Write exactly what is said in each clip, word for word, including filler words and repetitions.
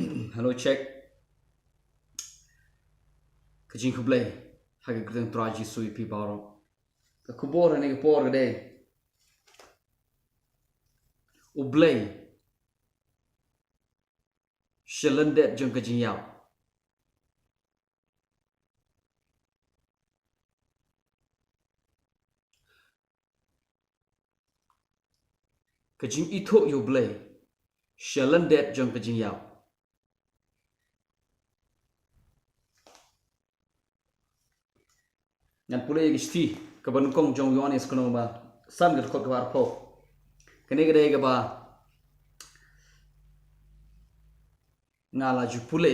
Hello, check. Ka jingkhublei ha ka kyrteng Trai Jisu ïa phi baroh. Ka khubor ha kane ka por ka dei, U Blei sha lyndet jong ka jingïap. Ka jingithuh ïa U Blei sha lyndet jong ka jingïap. Ngan pule ïa ka shithi kaba nyngkong jong u Ïoannis, ka lynnong ba san, ka dkhot kaba arphew. Kane ka dei kaba nga la ju pule,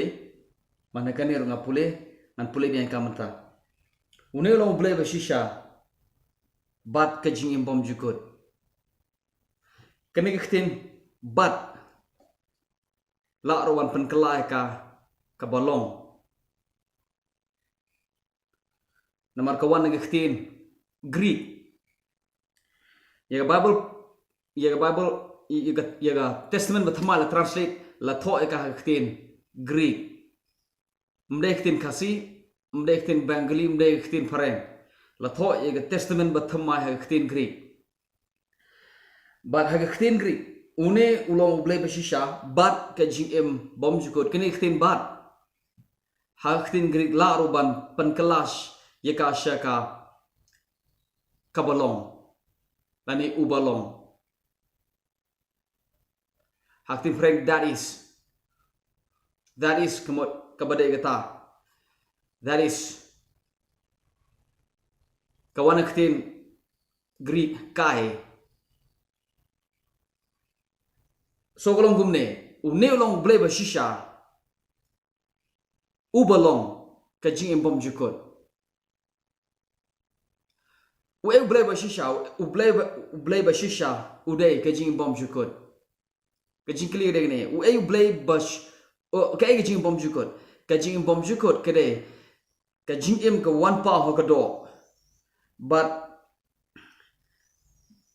mynta kane ruh nga pule, ngan pule biang ïa ka mynta. Une u long U Blei ba shisha bad ka jingim bymjukut. Kane ka ktien bad lah ruh ban pynkylla ïa ka, kaba long. Namar ka wan na ka ktien Greek. Ïa ka Bible, ïa ka Bible, ïa ka, ïa ka Testament Bathymmai la translate, la thoh ïa ka ha ka ktien Greek. Ym dei ka ktien Khasi, ym dei ka ktien Bengali, ym dei ka ktien Phareng. La thoh ïa ka Testament Bathymmai ha ka ktien Greek. Bad ha ka ktien Greek, une u long U Blei ba shisha bad ka jingim bymjukut. Kane ka ktien bad ha ka ktien Greek lah ruh ban pynkylla ïa ka sha ka, kaba long, lane uba long. Ha ka ktien Phareng, that is. That is, ka mut kaba dei kata. That is. Ka wan na ka ktien Greek, kai. So ka long kumne, une u long U Blei ba shisha, uba long ka jingim bymjukut. U, eh, U Blei ba shisha, U Blei ba, U Blei ba shisha u dei ka jingim bymjukut. Ka jingkylli ka dei kane, u, eh, U Blei ba sh-, u, kaei ka jingim bymjukut? Ka jingim bymjukut ka dei ka jingim ka wan paw ha ka doh. Bad,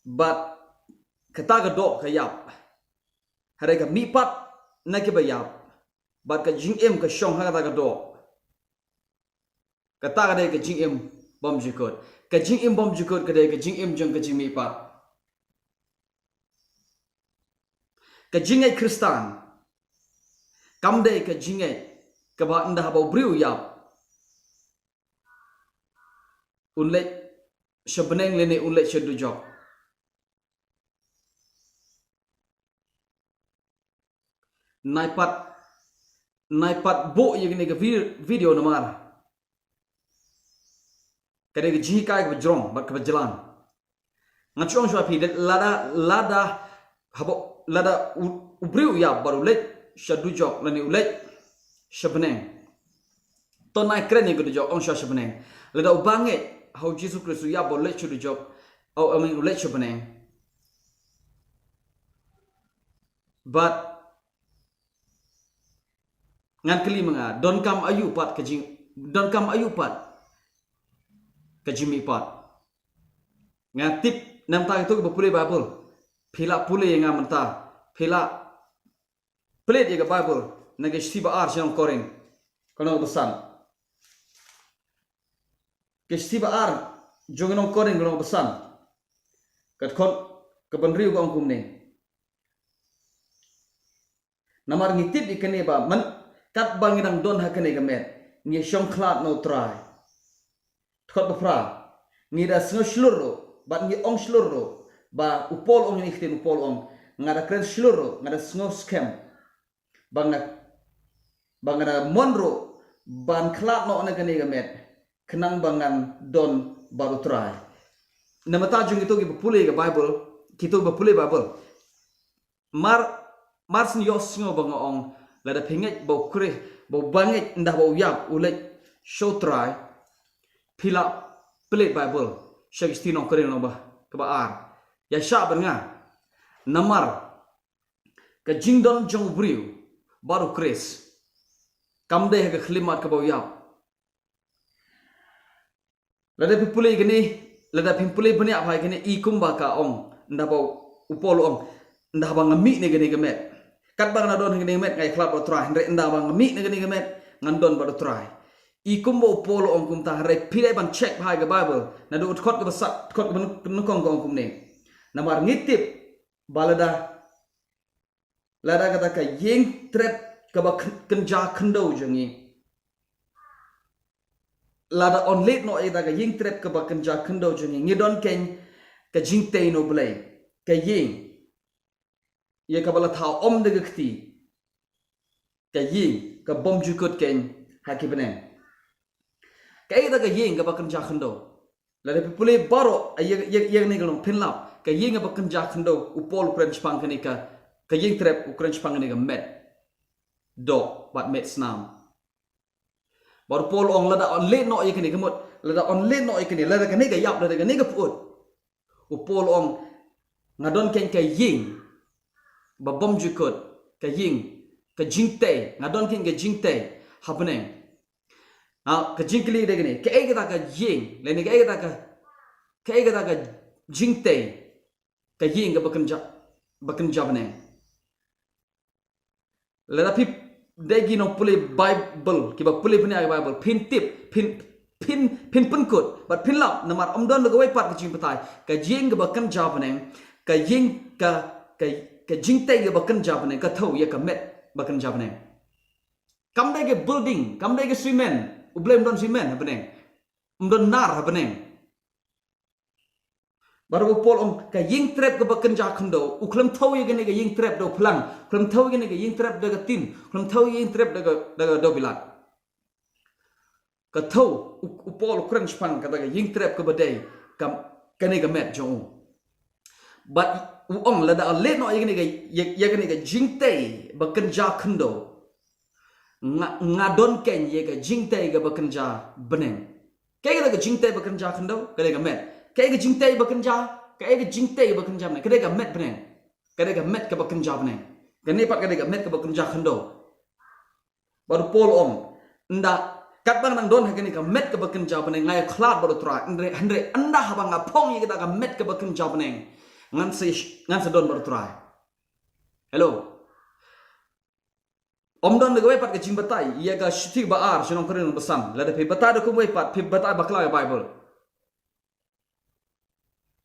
bad kata ka doh ka ïap. Hynrei ka mihpat na kiba ïap. Bad ka jingim ka shong ha kata ka doh. Kata ka dei ka jingim bymjukut. Ka jingim bymjukut ka dei ka jingim jong ka jingmihpat. Ka jingngeit Khristan kam dei ka jingngeit kaba ynda haba u briew u ïap, un leit sha bneng lane un leit sha dujok. Nai pat, nai pat buh ïa kane ka vi-, video namar ka dei ka jinghikai kaba jrong bad kaba jlan. Ngan shu ong shuwa phi, lada, lada, haba, lada u, u briew u ïap bad u leit sha dujok lane u leit sha bneng. To nai kren ïa ka dujok, ong shuwa sha bneng. Lada u bangeit ha u Jisu Khrist u ïap bad u leit sha dujok, u, I mean, u leit sha bneng. Bad ngan kylli ma nga, donkam aïu pat ka jing, donkam aïu pat ka jingmihpat? Nga tip namar kito kiba pule Baibl, phi la pule ïa nga mynta, phi la plie ïa ka Baibl, na ka shithi ba ar jong ki nong Korinth, ka lynnong ba san. Ka shithi ba ar jong ki nong Korinth, ka lynnong ba san, ka dkhot kaba hynriew ka ong kumne. Namar ngi tip ïa kane ba man, katba ngi dang don ha kane ka met, ngi shong khlad na u Trai. Dkhot ba phra, ngi da sngew shlur ruh, bad ngi ong shlur ruh, ba u Paul ong ïa kine, u Paul ong, nga da kren shlur ruh, nga da sngew skhem, ba nga, ba nga da mon ruh ban khlad noh na kane ka met, khnang ba ngan don bad u Trai. Namar kata jong kito kiba pule ka Baibl, kito kiba pule Baibl, mar, mar shu ïohsngew ba nga ong, lada phi ngeit ba u Khrist, ba u bangeit ynda ba u ïap u leit sha u Trai, phi lah plie Baibl sha ki shithi nong Korinth lynnong ba, kaba ar. Ïa shah bad nga. Namar ka jingdon jong u briew bad u Khrist kam dei ha ka khyllipmat kaba u ïap. Lada phi pule kane, lada phi pule bniah bha kane, i kumba ka ong, ynda ba u Paul u ong, ynda ba nga mih na kane ka met, Katba nga don ha kane ka met nga ïakhlad bad u Trai, hynrei ynda ba nga mih na kane ka met ngan don bad u Trai. I kumba u Paul u ong kumta, hynrei phi dei ban check bha ïa ka Bible. Naduh u dkhot kaba sat, dkhot kaba nyngkong ka ong kumne. Namar ngi tip ba lada, lada kata ka ïing trep kaba kyn-, kynja khyndew jong ngi, lada yn leit noh ïa kata ka ïing trep kaba kynja khyndew jong ngi, ngi don kein ka jingtei na U Blei. Ka ïing ïa kaba la thaw ym da ka kti. Ka ïing ka bymjukut kein ha ki bneng. Kaei kata ka ïing kaba kynja khyndew? Lada phi pule baroh, ïa, ïa, ïa kane ka long pynlap. Ka ïing kaba kynja khyndew, u Paul u kren shaphang kane ka, ka ïing trep u kren shaphang kane ka met doh bad met snam. Bad u Paul u ong lada yn leit noh ïa kane, ka mut lada yn leit noh ïa kane, lada kane ka ïap, lada kane ka pyut. U Paul u ong nga don kein ka ïing ba bymjukut, ka ïing, ka jingtei, nga don kein ka jingtei ha bneng. Ha, ka jingkylli dei kane, kaei kata ka ïing, lane kaei kata ka, kaei kata ka jingtei, ka ïing kaba kynja, ba kynja bneng. Lada phi dei ki nongpule Bible, kiba pule bniah ïa ka Bible, phin tip, phin, phin, phin pynkut bad phin lap, namar ym don la kawei pat ka jingbatai. Ka ïing kaba kynja bneng, ka ïing ka, ka, ka jingtei kaba kynja bneng ka thew ïa ka met ba kynja bneng. Kam dei ka building, kam dei ka simen. U Blei ym don simen ha bneng. Ym don nar ha bneng. Bad u Paul u ong ka ïing trep kaba kynja khyndew, u khlem thew ïa kane ka ïing trep da u phlang, u khlem thew ïa kane ka ïing trep da ka tin, u khlem thew ïa ka ïing trep da ka, da ka dewbilat. Ka thew, u, u Paul u kren shaphang kata ka ïing trep kaba dei, ka, kane ka met jong u. Bad u ong lada yn leit noh ïa kane ka, ïa, ïa kane ka jingtei ba kynja khyndew, nga, nga don kein ïa ka jingtei kaba kynja bneng. Kaei kata ka jingtei ba kynja khyndew? Ka dei ka met. Kaei ka jingtei ba kynja, kaei ka jingtei ba kynja bneng? Ka dei ka met bneng. Ka dei ka met kaba kynja bneng. Kane pat ka dei ka met kaba kynja khyndew. Bad u Paul u ong, ynda katba nga dang don ha kane ka met kaba kynja bneng nga ïakhlad bad u Trai, hynrei, hynrei ynda haba nga phong ïa kata ka met kaba kynja bneng, ngan sa, ngan sa don bad u Trai. Hello. Ym don da kawei pat ka jingbatai ïa ka shithi ba ar sha nong Korinth ba san. Lada phi batai da kumwei pat, phi batai bakla ïa ka Bible.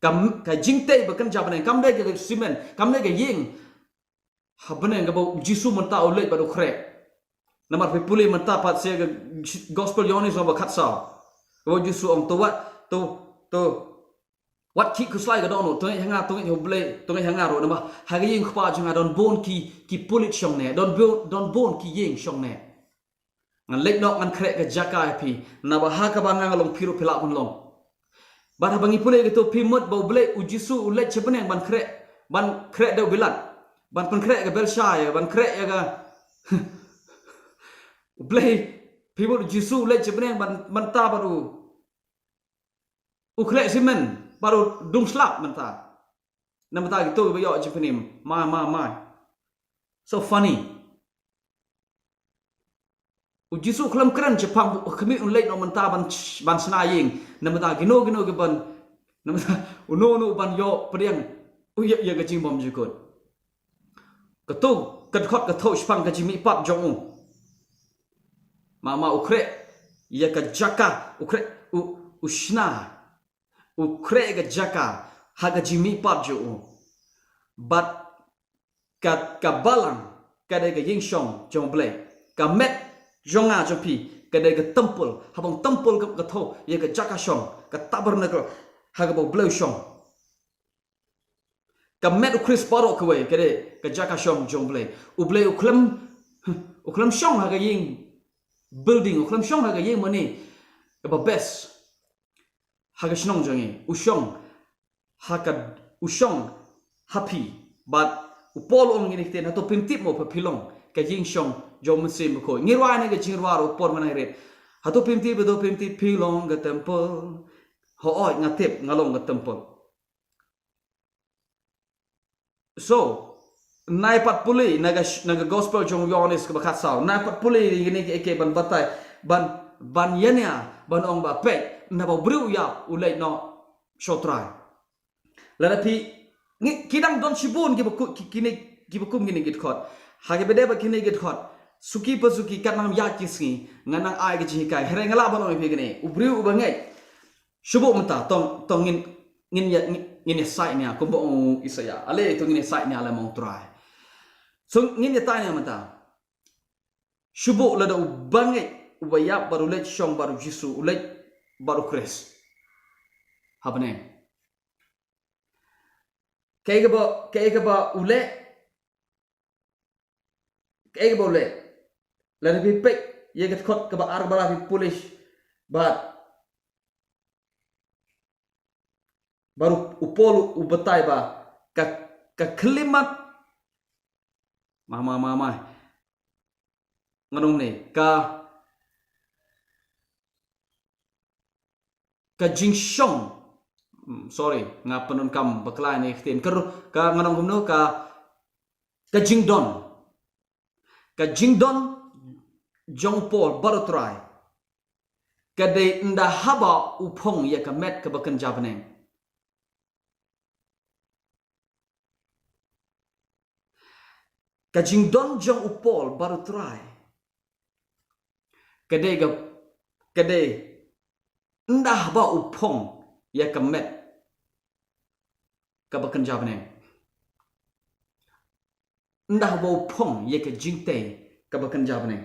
Ka, ka jingtei ba kynja bneng kam dei ka simen, kam dei ka ïing ha bneng kaba u Jisu mynta u leit bad u khreh. Namar phi pule mynta pat sha ka Gospel Ïohannes lynnong ba khatsaw, kaba u Jisu u ong, to wat, to, to wat khih khuslai ka dohnud, to ngeit ha nga, to ngeit ha U Blei, to ngeit ha nga ruh, namar ha ka ïing u Kpa jong nga don bun ki, ki pulit shongneh, don bun, don bun ki ïing shongneh. Ngan leit noh ngan khreh ka jaka ïa phi, naba ha kaba nga long phi ruh phi lah ban long. Bad haba ngi pule kito, phi mut ba U Blei, u Jisu u leit sha bneng ban khreh, ban khreh dewbilat, ban pynkhreh ïa ka belsha, ban khreh ïa ka U Blei, phi mut u Jisu u leit sha bneng ban, ban ta bad u u khleh simen bad u dung slap mynta. Namar kito kiba ïoh jingpynim. Mai, mai, mai. So funny. U Jisu khlem kren shaphang u khmih un leit noh mynta ban, ban shna ïing. Namar kino kino kiban, namar uno uno ban ïoh pdiang u ïa, ïa ka jingbymjukut. Kato ka dkhot ka thew shaphang ka jingmihpat jong u. Ma, ma u khreh ïa ka jaka, u khreh, u, u shna, u khreh ïa ka jaka ha ka jingmihpat jong u. Bad ka, ka balang ka dei ka ïing shong jong U Blei. Ka met jong nga jong phi ka dei ka templ. Haba ong templ ka, ka thew ïa ka jaka shong, ka tabernacle ha kaba U Blei u shong. Ka met u Khrist baroh kawei ka dei ka jaka shong jong U Blei. U Blei u khlem, u khlem shong ha ka ïing building, u khlem shong ha ka ïing mane kaba best ha ka shnong jong ngi. U shong ha ka, u shong ha phi. Bad u Paul u ong ïa kine ki ktien, hato phim tip mo ba phi long ka ïing shong jong U Mynsiem Bakhuid? Ngi rwai ne ka jingrwai ruh u Paul mynta ngi rit. Hato phim tip, hato phim tip phi long ka templ? Hooid nga tip nga long ka templ. So, nai pat pule na ka, na ka gospel jong u Ïohannes kaba khatsaw. Nai pat pule ïa kine kiei kiei ban batai, ban, ban ïania, ban ong ba peit, naba u briew u ïap u leit noh sha u Trai. Lada phi, ngi, ki dang don shibun kiba ku-, ki, kine, kiba kum kine ki dkhot. Ha kaba dei bad kine ki dkhot, suki pa suki, katba nang ïaid ki sngi, ngan nang ai ka jinghikai. Hynrei nga lah ban ong ïa phi kane, u briew uba ngeit, shu buh mynta, tang, tang ngin, ngin ïa, ngin, ngin ïa said nia, kumba ong u Isaïah. Ale, tang ngin ïa said nia, ale, ma u Trai. So, ngin ïa tai nia mynta. Shu buh lada uba ngeit, uba ïap bad u leit shong bad u Jisu, u leit bad u Khrist ha bneng. Kaei kaba, kaei kaba u leh, kaei kaba u leh. Lada phi peit ïa ka dkhot kaba ar, ba la phi pule bad, bad u Paul u batai ba ka, ka khyllipmat, ma, ma, ma, ma, ngan ong ne, ka, ka jingshong. Hmm, sorry, nga pyndonkam bakla ïa kane ka ktien. Ka ru-, ka, ngan ong kumno, ka, ka jingdon. Ka jingdon jong u Paul bad u Trai ka dei ynda haba u phong ïa ka met kaba kynja bneng. Ka jingdon jong u Paul bad u Trai ka dei ka, ka dei ynda haba u phong ïa ka met kaba kynja bneng. Ynda haba u phong ïa ka jingtei kaba kynja bneng.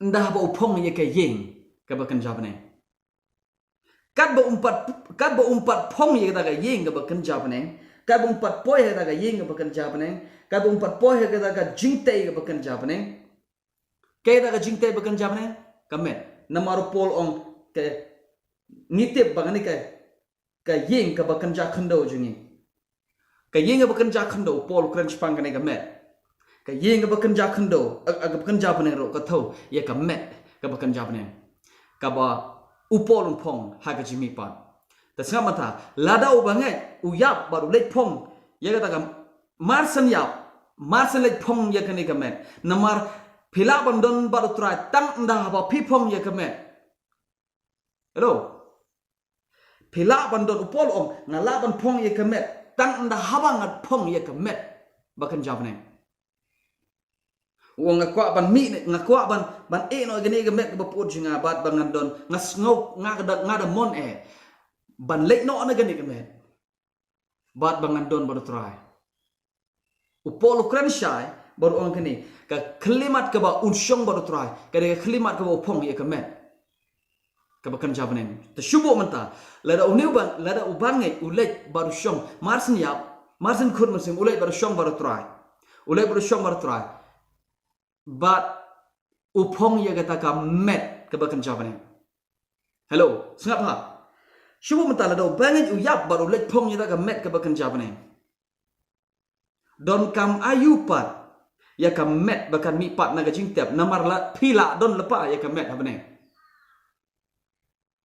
Ynda haba u phong ïa ka ïing kaba kynja bneng. Katba um pat, katba um pat phong ïa kata ka ïing kaba kynja bneng, katba um pat poi ha kata ka ïing kaba kynja bneng, katba um pat poi ha kata ka jingtei kaba kynja bneng. Kaei kata ka jingtei ba kynja bneng? Ka met. Namar u Paul u ong, ka, ngi tip ba kane ka, ka ïing kaba kynja khyndew jong ngi. Ka ïing kaba kynja khyndew, u Paul u kren shaphang kane ka met. Ka ïing kaba kynja khyndew, eh, eh, kaba kynja bneng ruh ka thew ïa ka met kaba kynja bneng, kaba u Paul u phong ha ka jingmihpat. Te sngap mynta, lada uba ngeit u ïap bad u leit phong ïa kata ka, mar shen ïap, mar shen leit phong ïa kane ka met. Namar phi lah ban don bad u Trai tang ynda haba phi phong ïa ka met. Hello. Phi lah ban don, u Paul u ong, nga lah ban phong ïa ka met tang ynda haba nga phong ïa ka met ba kynja bneng. U ong, nga kwah ban mih ne, nga kwah ban, ban ïeh noh ïa kane ka met kaba pyut jong nga bad ba ngan don, nga sngew, nga da, nga da mon eh ban leit noh na kane ka met bad ba ngan don bad u Trai. U Paul u kren shai bad u ong kane, ka khyllipmat kaba un shong bad u Trai ka dei ka khyllipmat kaba u phong ïa ka met kaba kynja bneng. Te shu buh mynta, lada une uba, lada uba ngeit u leit bad u shong, mar shen ïap, mar shen khun mynsiem, u leit bad u shong bad u Trai. U leit bad u shong bad u Trai. Bad u phong ïa kata ka met kaba kynja bneng. Hello, sngap ha. Shu buh mynta, lada uba ngeit u ïap bad u leit phong ïa kata ka met kaba kynja bneng. Donkam aiu pat ïa ka met ba kan mihpat na ka jingtep, namar la phi lah don lypa ïa ka met ha bneng.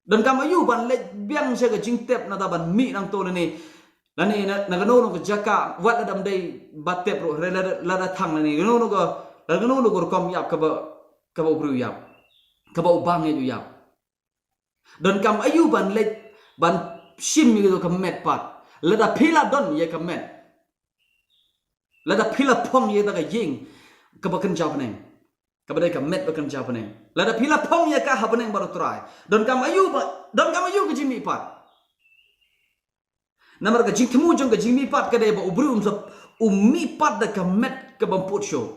Donkam aiu ban leit biang sha ka jingtep nangta ban mih nangto lane, lane na, na kano kano ka jaka, wat lada ym dei ba tep ruh, lada, lada thang lane kano kano ka, lada kano kano ka rukom ïap kaba, kaba u briew u ïap, kaba uba ngeit u ïap. Donkam aiu ban leit ban shim ïa ka met pat lada phi la don ïa ka met? Lada phi la phong ïa kata ka ïing kaba kynja bneng, kaba dei ka met ba kynja bneng, lada phi la phong ïa ka ha bneng bad u Trai, donkam aiu ba, donkam aiu ka jingmihpat? Namar ka jingthmu jong ka jingmihpat ka dei ba u briew um sa, um mihpat da ka met kabym pyut shuh.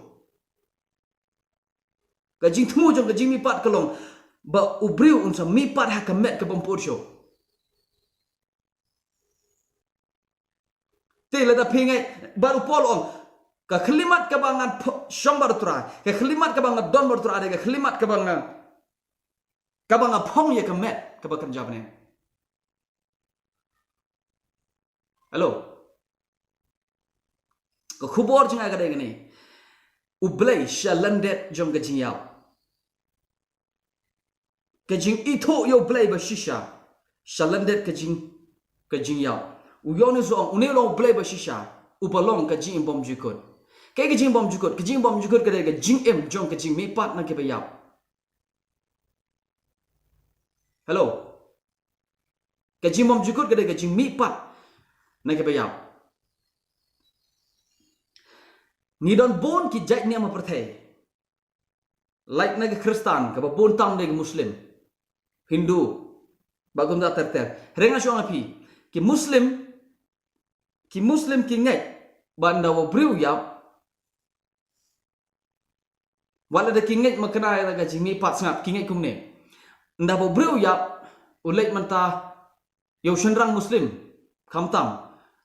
Ka jingthmu jong ka jingmihpat ka long ba u briew un sa mihpat ha ka met kabym pyut shuh. Te lada phi ngeit, bad u Paul u ong, ka khyllipmat kaba ngan ph-, shong bad u Trai, ka khyllipmat kaba nga don bad u Trai, ka khyllipmat kaba nga, kaba nga phong ïa ka met kaba kynja bneng. Hello. Ka khubor jong nga ka dei kane. U Blei sha lyndet jong ka jingïap. Ka jingithuh ïa u Blei ba shisha sha lyndet ka jing, ka jingïap. U Ïoannis u ong, une u long u Blei ba shisha, uba long ka jingim bymjukut. Kaei ka jingim bymjukut? Ka jingim bymjukut ka dei ka jingim jong ka jingmihpat na kiba ïap. Hello. Ka jingim bymjukut ka dei ka jingmihpat na kiba ïap. Ngi don bun ki jait niam ha pyrthei. Lait na ki Khristan, kaba bun tam dei ki Muslim, Hindu, bad kumta ter ter. Hynrei nga shu ong ïa phi, ki Muslim, ki Muslim ki ngeit ba ynda ba u briew u ïap, wat la da ki ngeit makna ïa ka jingmihpat sngap, ki ngeit kumne. Ynda ba u briew u ïap, u leit mynta ïa u shynrang Muslim, khamtam.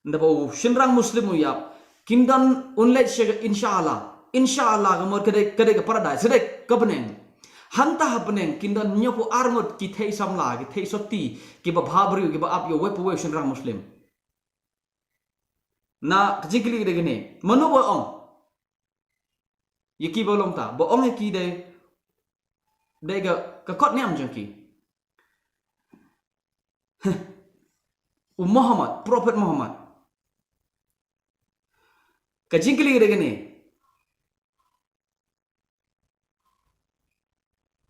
Ynda ba u shynrang Muslim u ïap, kin don, un leit sha ka insha Allah. Insha Allah ka mut ka dei, ka dei ka paradais, ka dei ka bneng. Hangta ha bneng kin don hynñiewphew ar ngut ki thei samla, ki thei sotti, kiba bha briew, kiba ap ïa uwei pa uwei u shynrang Muslim. Na ka jingkylli dei kane, mano ba ong ïa ki ba long ta, ba ong ïa ki dei, dei ka, ka kot niam jong ki. U Muhammad, Prophet Muhammad. Ka jingkylli dei kane,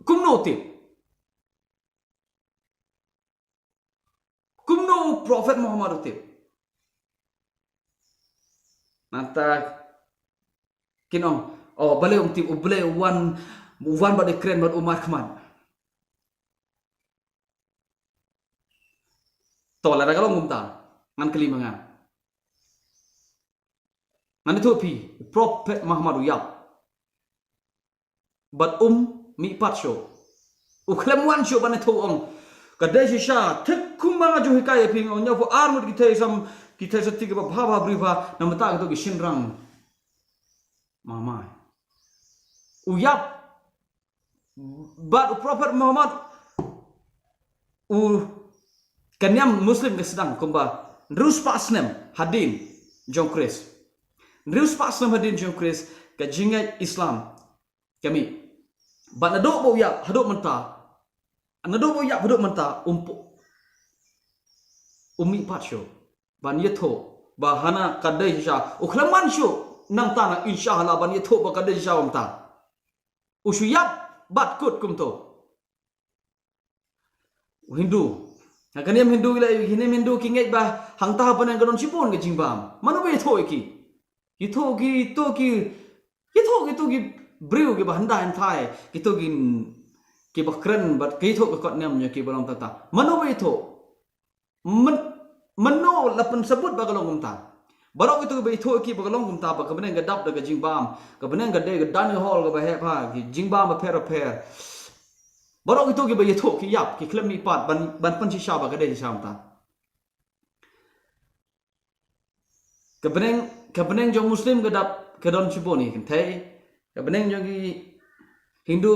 kumno u tip? Kumno u Prophet Muhammad u tip? Nangta kin ong, oh, balei um tip, U Blei u wan, u wan bad u kren bad u markhmat. To lada ka long kumta, ngan kylli ma nga. Ngan ïathuh phi, u Prophet Muhammad u ïap. Bad um mihpat shuh. U khlem wan shuh ban ïathuh, ong. Ka dei shisha, thik kumba nga ju hikai ïa phi, ong, hynñiewphew ar ngut ki thei sam, ki thei sotti kiba bha bha briew bha, namar kata kito ki shynrang. Mamai. U ïap. Bad u Prophet Muhammad, u, ka niam Muslim ka sdang kumba hynriew spah snem hadien jong u Khrist. Hynriew spah snem hadien jong u Khrist, ka jingngeit Islam ka mih. Bad naduh ba u ïap haduh mynta, naduh ba u ïap haduh mynta, um pu-, um mihpat shuh ban ïathuh ba hana ka dei shisha. U khlem wan shuh nangta na insha Allah ban ïathuh ba ka dei shisha, um ta. U shu ïap bad kut kumto. U Hindu. Ha ka niam Hindu ki la, ki niam Hindu ki ngeit ba hangta ha bneng ka don shibun ka jingbam. Mano ba ïathuh ïa ki? Ïathuh ki, ïathuh ki, ïathuh kito ki briew kiba hyndai hynthai, kito ki, kiba kren bad ki ïathuh ka kot niam jong ki ba long tata. Mano ba ïathuh? Myn-, mynno la pynsabut ba ka long kumta? Baroh kito kiba ïathuh ïa ki ba ka long kumta, ba ka bneng ka dap da ka jingbam, ka bneng ka dei ka dining hall kaba heh bha, ki jingbam bapher bapher. Baroh kito kiba ïathuh ki ïap, ki khlem mihpat ban, ban pynshisha ba ka dei shisha kumta. Ka bneng, ka bneng jong Muslim ka dap, ka don shibun ki kynthei. Ka bneng jong ki Hindu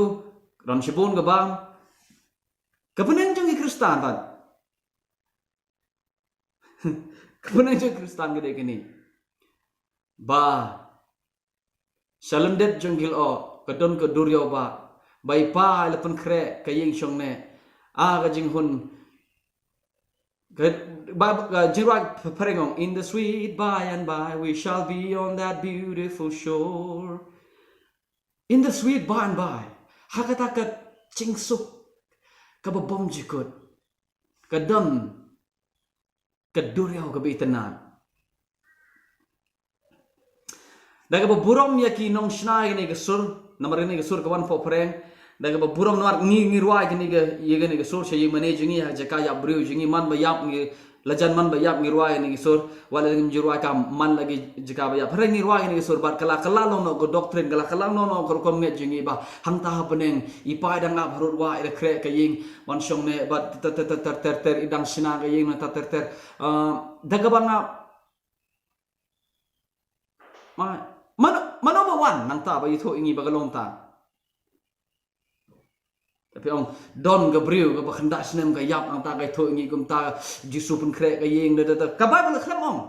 ka don shibun ka bam. Ka bneng jong ki Khristan pat. Ka bneng jong ki Khristan ka dei kane. Ba sha lyndet jong ki lyoh ka don ka duriaw ba, ba i pa i la pynkhreh ka ïing shong ne. A ka jinghun, ka, ba, ka jingrwai phareng ong, "In the sweet by and by, we shall be on that beautiful shore." In the sweet by and by. Ha kata ka jingsuk kaba bymjukut, ka don ka duriaw kaba itynnad. Da kaba burom ïa ki nongshna ïa kane ka sur, namar kane ka sur ka wan pop phareng. Da kaba burom namar ngi, ngi rwai kane ka, ïa kane ka sur sha ïing mane jong ngi, ha jaka ïap briew jong ngi, man ba ïap ngi, lajan man ba ïap ngi rwai kane ka sur, wat la ngim ju rwai kam man la ki jaka ba ïap. Hynrei ngi rwai kane ka sur bad ka la, ka la long noh ka doctrine, ka la, ka la long noh ka rukom ngeit jong ngi ba hangta ha bneng i pa i dang ap harud wah, i la khreh ka ïing, wan shong ne bad ter ter ter ter ter, i dang shna ka ïing na ter ter ter. Ah, da kaba nga Ma, mano, mano ba wan nangta ba ïathuh ïa ngi ba ka long ta? Te phi ong, don ka briew kaba khyndai snem ka ïap nangta ka ïathuh ïa ngi kumta, Jisu pynkhreh ka ïing, da, da, da. Ka Baibl khlem ong.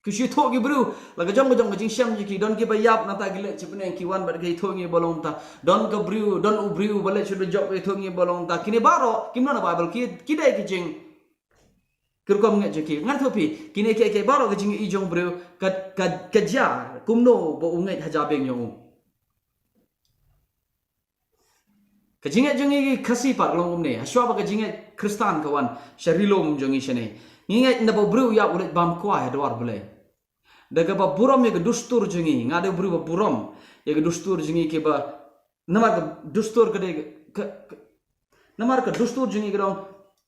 Ki shu ïathuh ki briew la ka jong ka jong ka jingshem jong ki, don kiba ïap nangta ki leit sha bneng, ki wan bad ki ïathuh ïa ngi ba long ta. Don ka briew, don u briew ba leit sha dujok, ka ïathuh ïa ngi ba long ta. Kine baroh kim don ha Baibl, ki, ki dei ki jing Ki rukom ngeit jong ki. Ngan ïathuh phi, kine kiei kiei baroh ka jingïohi jong u briew ka, ka, ka jia kumno ba u ngeit ha jabieng jong u. Ka jingngeit jong ngi ki Khasi pat ka long kumne. Hashwa ba ka jingngeit Khristan ka wan sha ri lum jong ngi shane, ngi ngeit naba u briew u ïap u leit bam kwai ha dwar Blei. Da kaba burom ïa ka dustur jong ngi, nga dei u briew ba burom ïa ka dustur jong ngi kiba, namar ka dustur ka dei ka, ka, namar ka dustur jong ngi ka dei,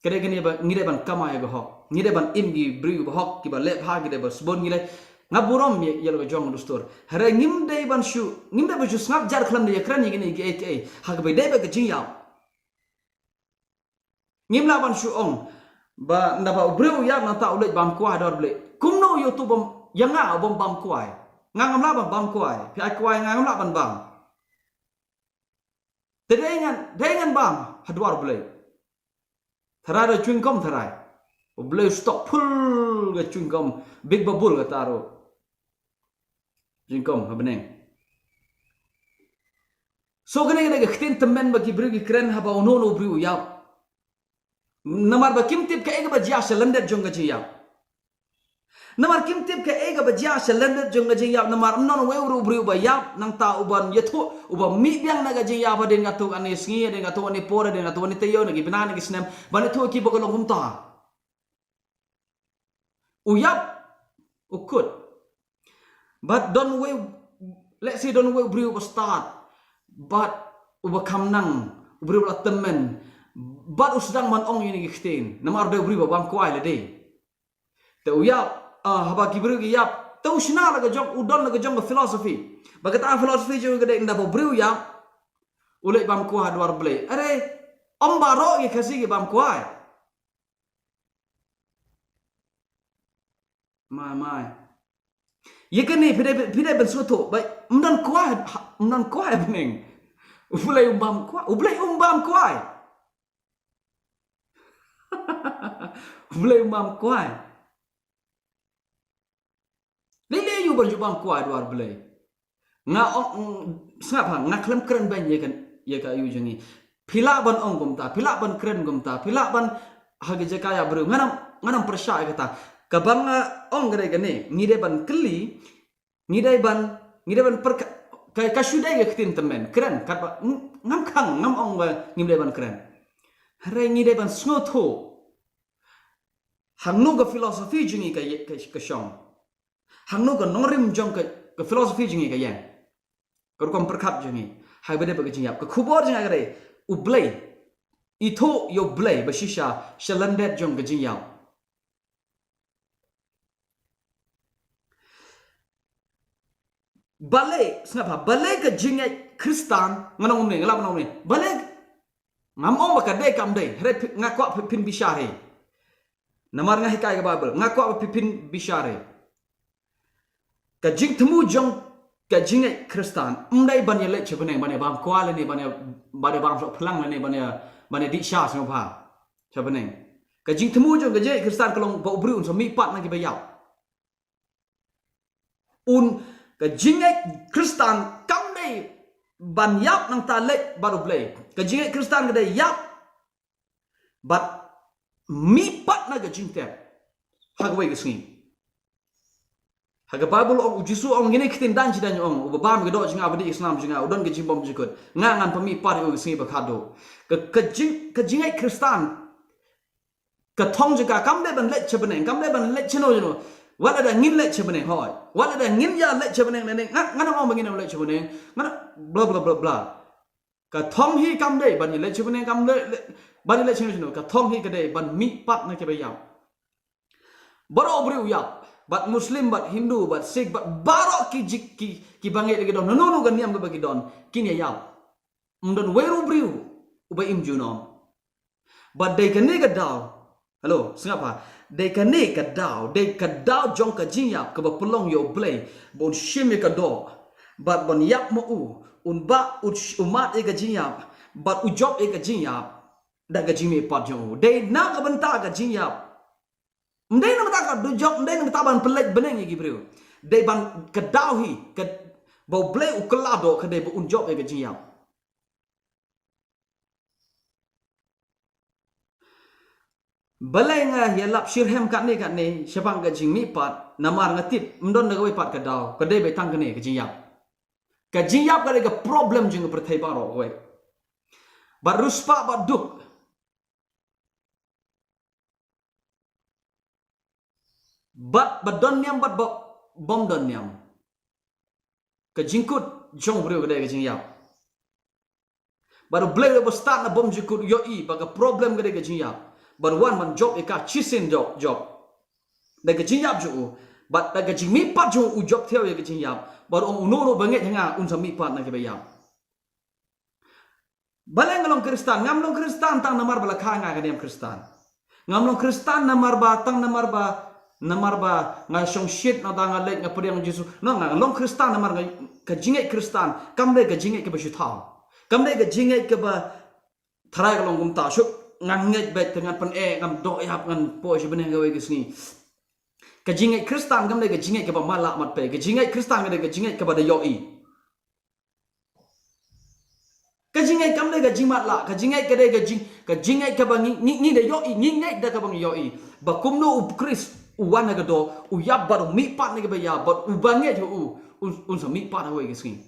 ka dei kane ba ngi dei ban kamai ïa ka hok, ngi dei ban im ki briew ba hok, kiba leh bha, ki dei ba sbun, ngi dei, nga burom ïa, ïa la ka jong ka dustur. Hynrei ngim dei ban shu, ngim dei ban shu sngap jar khlem da ïakren ïa kine kiei kiei ha kaba dei bad ka jingïap. Ngim lah ban shu ong ba naba u briew u ïap nangta u leit bam kwai ha dwar Blei. Kumno ïa uto u bym, ïa nga u bym bam kwai? Nga ngam lah ban bam kwai. Phi ai kwai nga ngam lah ban bam. Te dei ngan, dei ngan bam ha dwar Blei. Tharai da chewing gum tharai. U Blei u stock full ka chewing gum, big babul kata ruh. Chewing gum ha bneng. So kane ka dei ka ktien tymmen ba ki briew ki kren haba uno uno u briew u ïap. Namar ba kim tip kaei kaba jia sha lyndet jong ka jingïap. Namar kim tip kaei kaba jia sha lyndet jong ka jingïap, namar ym don uwei ruh u briew uba ïap nangta u ban ïathuh, u ban mih biang na ka jingïap hadien katto katne sngi, hadien katto katne por, hadien katto katne taïew, na ki bnai, na ki snem, ban ïathuh ïa ki ba ka long kumta. U ïap, u kut. Bad don uwei, let's say don uwei u briew uba stad, bad uba kham nang, u briew uba la tymmen, bad u sdang ban ong ïa kine ki ktien, namar u dei u briew uba bam kwai lade. Te u ïap, ah, haba ki briew ki ïap, te u shna la ka jong, u don la ka jong ka philosophy. Ba kata ka philosophy jong u ka dei naba u briew u ïap, u leit bam kwai ha dwar Blei. Are, ym baroh ki Khasi ki bam kwai. Mai, mai. Ïa kane phi dei, phi dei ban sngewthuh ba ym don kwai, ym don kwai ha bneng. U Blei um bam kwai, U Blei um bam kwai. U Blei um bam kwai. Lei lei ïa u ban ju bam kwai ha dwar Blei. Nga ong, mm, sngap ha, nga khlem kren beiñ ïa ka, ïa ka aïu jong ngi. Phi lah ban ong kumta, phi lah ban kren kumta, phi lah ban ha ka jaka ïa briew. Nga nang, nga nang pyrshah ïa kata. Kaba nga ong ka dei kane, ngi dei ban kylli, ngi dei ban, ngi dei ban pyrkhat, ka, ka shu dei ka ktien tymmen, kren, katba, ng-, ngam khang, ngam ong ba ngim dei ban kren. Hynrei ngi dei ban sngewthuh hangno ka philosophy jong ngi ka, ka, ka shong. Hangno ka nongrim jong ka, ka philosophy jong ngi ka ïeng. Ka rukom pyrkhat jong ngi ha kaba dei bad ka jingïap. Ka khubor jong nga ka dei, U Blei, ithuh ïa U Blei ba shisha sha lyndet jong ka jingïap. Balei, sngap ha, balei ka jingngeit Khristan, nga ong kumne, nga lah ban ong kumne. Balei, ngam ong ba ka dei kam dei, hynrei phi-, nga kwah phi phin bishar hi. Namar nga hikai ka Baibl, nga kwah ba phi phin bishar hi. Ka jingthmu jong ka jingngeit Khristan ym dei ban ïaleit sha bneng, ban ïa bam kwai lane, ban ïa, ban ïa bam sohphlang lane, ban ïa, ban ïa dih sha sngewbha sha bneng. Ka jingthmu jong ka jingngeit Khristan ka long ba u briew un sa mihpat na kiba ïap. Un, ka jingngeit Khristan kam dei ban ïap nangta leit bad U Blei. Ka jingngeit Khristan ka dei ïap bad mihpat na ka jingtep ha kawei ka sngi. Ha ka Baibl ong, u Jisu ong, ngin ïa ktien dang shi dang ong, uba bam ïa ka doh jong nga, uba dih ïa ka snam jong nga, u don ka jingbymjukut, nga ngan pynmihpat ïa u ha ka sngi ba khatduh. Ka, ka jing, ka jingngeit Khristan ka thong jong ka kam dei ban leit sha bneng, kam dei ban leit shano shano. Wat lada ngin leit sha bneng, hooid. Wat lada ngin ïa leit sha bneng ne, ne, nga, nga nang ong ba ngin ïa leit sha bneng, nga nang, bla, bla, bla, bla. Ka thong hi kam dei ban ïa leit sha bneng, kam leit, leit, ban ïa leit shano shano. Ka thong hi ka dei ban mihpat na kiba ïap. Baroh u briew u ïap, bad Muslim, bad Hindu, bad Sikh, bad baroh ki jik, ki, kiba ngeit la ki don, nano nano ka niam kaba ki don, kin ïa ïap. Ym don uwei ruh u briew uba im junom. Bad dei kane ka daw. Hello, sngap ha. Dei kane ka daw, dei ka daw jong ka jingïap kaba pynlong ïa U Blei ba un shim ïa ka doh, bad ban ïap ma u, un bah, un sh-, un mad ïa ka jingïap, bad u jop ïa ka jingïap da ka jingmihpat jong u. Dei na ka bynta ka jingïap. Ym dei na bynta ka dujok, ym dei na bynta ban pynleit bneng ïa ki briew. Dei ban, ka daw hi, ka, ba U Blei u kylla doh ka dei ba un jop ïa ka jingïap. Balei nga ïalap shitrhem katne katne shaphang ka jingmihpat, namar nga tip ym don da kawei pat ka daw, ka dei ba tang kane ka jingïap. Ka jingïap ka dei ka problem jong ka pyrthei baroh kawei. Bad riewspah bad duk. Bad ba don niam bad ba, bym don niam. Ka jingkut jong u briew ka dei ka jingïap. Bad u Blei u ba stad na bym jingkut, u ïohi ba ka problem ka dei ka jingïap. Bad u wan ban jop ïa ka shisien jop, jop. Da ka jingïap jong u, bad da ka jingmihpat jong u, u jop thiaw ïa ka jingïap. Bad u ong, uno uno ba ngeit ha nga un sa mihpat na kiba ïap. Balei nga long Khristan? Ngam long Khristan tang namar ba la kha nga ka niam Khristan. Ngam long Khristan namar ba, tang namar ba, namar ba nga shong shit, nangta nga leit nga pdiang Jisu. No, nga long Khristan namar nga, ka jingngeit Khristan kam dei ka jingngeit kaba shu thaw. Kam dei ka jingngeit kaba tharai ka long kumta, shu nga ngeit beit te ngan pyneh, ngan doh ïap, ngan poi sha bneng kawei ka sngi. Ka jingngeit Khristan kam dei ka jingngeit kaba matlah matpei. Ka jingngeit Khristan ka dei ka jingngeit kaba da ïohi. Ka jingngeit kam dei ka jingmatlah, ka jingngeit ka dei ka jing, ka jingngeit kaba ngi, ngi, ngi da ïohi, ngi ngeit da kaba ngi ïohi. Ba kumno u Khrist u wan na ka doh, u ïap bad u mihpat na kiba ïap, bad uba ngeit ha u, un, un sa mihpat ha kawei ka sngi.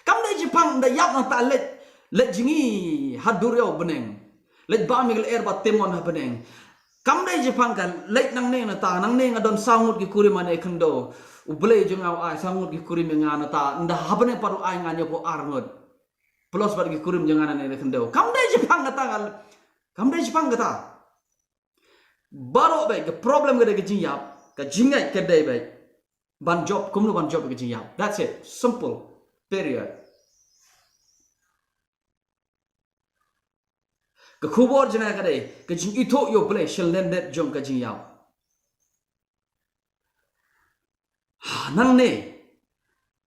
Kam dei jingpang da ïap nangta leit, leit jngi ha duriaw bneng. Leit bam ïa ka lyer bad timon ha bneng. Kam dei jingpang ka leit nangne nangta, nangne nga don saw ngut ki kurim hangne khyndew. U Blei jong nga u ai saw ngut ki kurim ïa nga nangta, ynda ha bneng pat u ai nga hynñiewphew ar ngut. Plus bad ki kurim jong nga nangne khyndew. Kam dei jingpang kata ka, kam dei jingpang kata. Baroh beit, ka problem ka dei ka jingïap, ka jingngeit ka dei beit ban jop, kumno ban jop ka jingïap. That's it. Simple. Period. Ka khubor jong nga ka dei ka jingithuh ïa u Blei sha lyndet jong ka jingïap. Ha, nangne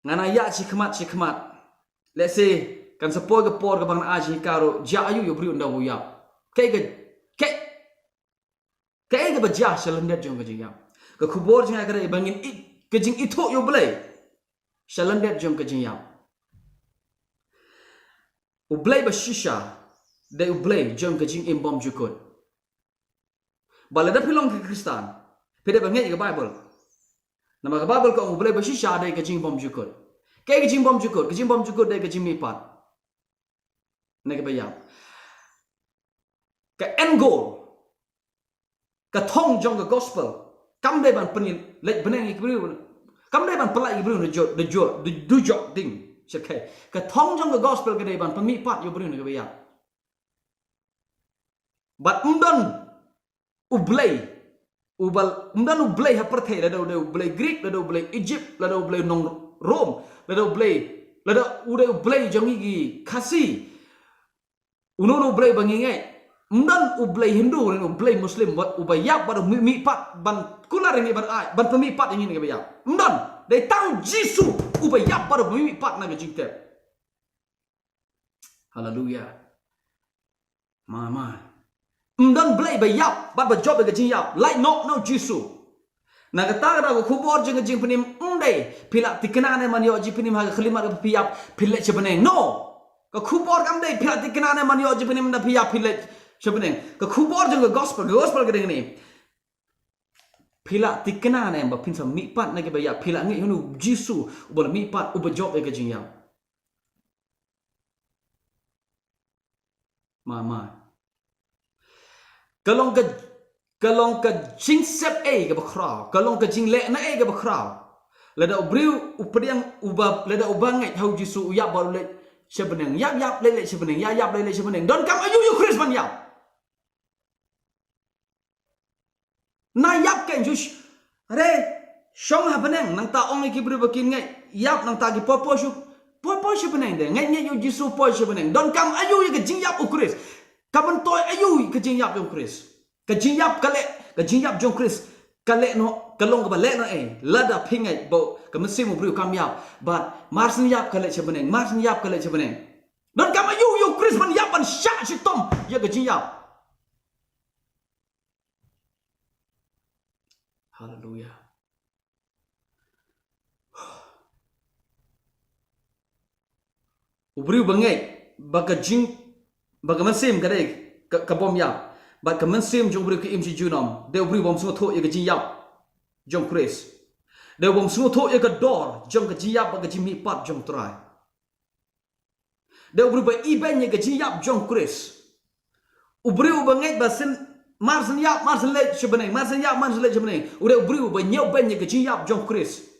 nga nang ïa shi khmat shi khmat. Let's say, kan sa poi ka por kaba ngan ai jingkyrkhu, jia aïu ïa u briew ynda u ïap. Kaei ka, kaei, kaei kaba jia sha lyndet jong ka jingïap. Ka khubor jong nga ka dei ba ngin ïa ka jingithuh ïa u Blei sha lyndet jong ka jingïap. U Blei ba shisha dei u Blei jong ka jingim bymjukut. Ba lada phi long ka Khristan, phi dei ba ngeit ïa ka Baibl. Namar ka Baibl ka ong u Blei ba shisha dei ka jingbymjukut. Kaei ka jingbymjukut? Ka jingbymjukut dei ka jingmihpat na kiba ïap. Ka end goal, ka thong jong ka gospel kam dei ban pynleit bneng ïa ki briew. Kam dei ban pynlait ïa ki briew na jot, na jot, na dujok ding. Shyrkhei. Ka thong jong ka gospel ka dei ban pynmihpat ïa u briew na kiba ïap. Bad ym don u Blei, u ba, ym don u Blei ha pyrthei, lada u dei u Blei Greek, lada u Blei Egypt, lada u Blei nong Rom, lada u Blei, lada u dei u Blei jong ngi ki Khasi. Uno uno u Blei ba ngi ngeit. Ym don u Blei Hindu, u Blei Muslim, bad u ba ïap bad u mih, mihpat ban kular ïa ngi ban ai, ban pynmihpat ïa ngi na kiba ïap. Ym don. Dei tang u Jisu u ba ïap bad u mihpat na ka jingtep. Haleluya. Ma, ma. Ym don Blei ba ïap bad ba jop ïa ka jingïap. Lait noh na u Jisu. Na kata ka daw ka khubor jong ka jingpynim ym dei phi la thikna ne ban ïoh jingpynim ha ka khyllipmat kaba phi ïap phi leit sha bneng. No. Ka khubor kam dei phi la thikna ne ban ïoh jingpynim ynda phi ïap phi leit sha bneng. Ka khubor jong ka gospel, ka gospel ka dei kane. Phi la thikna ne ba phin sa mihpat na kiba ïap, phi la ngeit ha u Jisu uba la mihpat, uba jop ïa ka jingïap. Ma, ma. Ka long ka, ka long ka jingsep ei kaba khraw, ka long ka jingleh na ei kaba khraw. Lada u briew u pdiang uba, lada uba ngeit ha u Jisu u ïap bad u leit sha bneng, ïap, ïap, leit, leit sha bneng, ïap, ïap, leit, leit sha bneng. Donkam aïu ïa u Khrist ban ïap. Na ïap kein shu sh-, re, shong ha bneng, nangta ong ïa ki briew ba kin ngeit, ïap nangta ki poi poi shu, poi poi sha bneng de, ngeit ngeit ïa u Jisu poi sha bneng. Donkam aïu ïa ka jingïap u Khrist? Ka myntoi aïu ïa ka jingïap jong u Khrist? Ka jingïap ka leh, ka jingïap jong u Khrist ka leh noh, ka long kaba leh noh ei, lada phi ngeit ba ka mynsiem u briew kam ïap, bad mar syn ïap ka leit sha bneng, mar syn ïap ka leit sha bneng. Donkam aïu ïa u Khrist ban ïap ban shah shitom ïa ka jingïap? Haleluya. U briew ba ngeit ba ka jing, ba ka mynsiem ka dei ka, ka bym ïap, bad ka mynsiem jong u briew ka im shi junom, dei u briew bym sngewthuh ïa ka jingïap jong u Khrist. Dei u bym sngewthuh ïa ka dor jong ka jingïap bad ka jingmihpat jong u Trai. Dei u briew ba ibeiñ ïa ka jingïap jong u Khrist. U briew ba ngeit ba syn, mar syn ïap mar syn leit sha bneng, mar syn ïap mar syn leit sha bneng. U dei u briew ba ñiewbeiñ ïa ka jingïap jong u Khrist.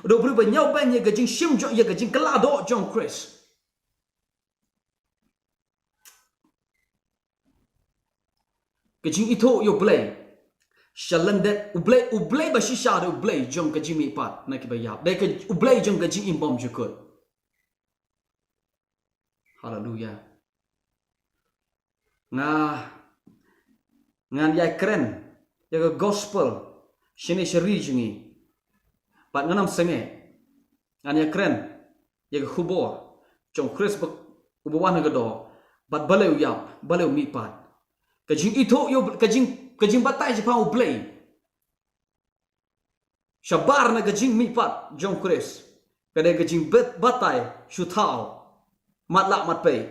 U dei u briew ba ñiewbeiñ ïa ka jingshim jong, ïa ka jingkylla doh jong Khrist. Ka jingithuh ïa U Blei. Sha lyndet U Blei, U Blei ba shisha dei U Blei jong ka jingmihpat na kiba ïap. Dei ka U Blei jong ka jingim bymjukut. Haleluya. Nga, ngan ïai kren ïa ka gospel shane sha ri jong ngi. Bad ngan ym sangeh. Ngan ïai kren ïa ka khubor jong Khrist ba, uba wan na ka doh. Bad balei u ïap, balei u mihpat. Ka jingithuh ïa U Blei, ka jing, ka jingbatai shaphang U Blei shabar na ka jingmihpat jong Khrist ka dei ka jingbatai shu thaw, matlah matpei.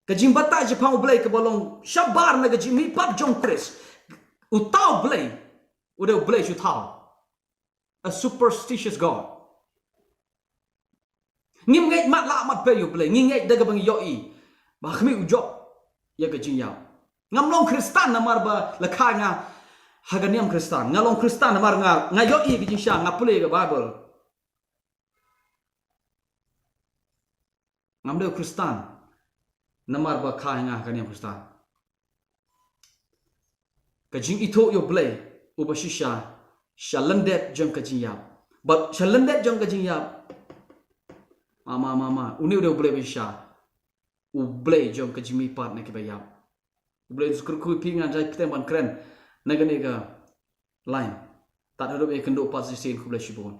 Ka jingbatai shaphang U Blei kaba long shabar na ka jingmihpat jong Khrist. Uta U Blei u dei U Blei shu thaw. A superstitious God. Ngim ngeit matlah matpei ïa U Blei, ngi ngeit da kaba ngi ïohi ba ha khmih u jop ïa ka jingïap. Ngam long Khristan namar ba la kha ïa nga ha ka niam Khristan. Nga long Khristan namar nga, nga ïohi ka jingshisha, nga pule ka Baibl. Ngam dei u Khristan namar ba kha ïa nga ha ka niam Khristan. Ka jingithuh ïa U Blei uba shisha sha lyndet jong ka jingïap. Bad sha lyndet jong ka jingïap, ma, ma, ma, ma, une u dei U Blei ba shisha, U Blei jong ka jingmihpat na kiba ïap. U Blei un sngewthuh ïa phi. Ngan jai pyrthei ban kren na kane ka line. Tad haduh ïa kynduh pat shisien, khublei shibun.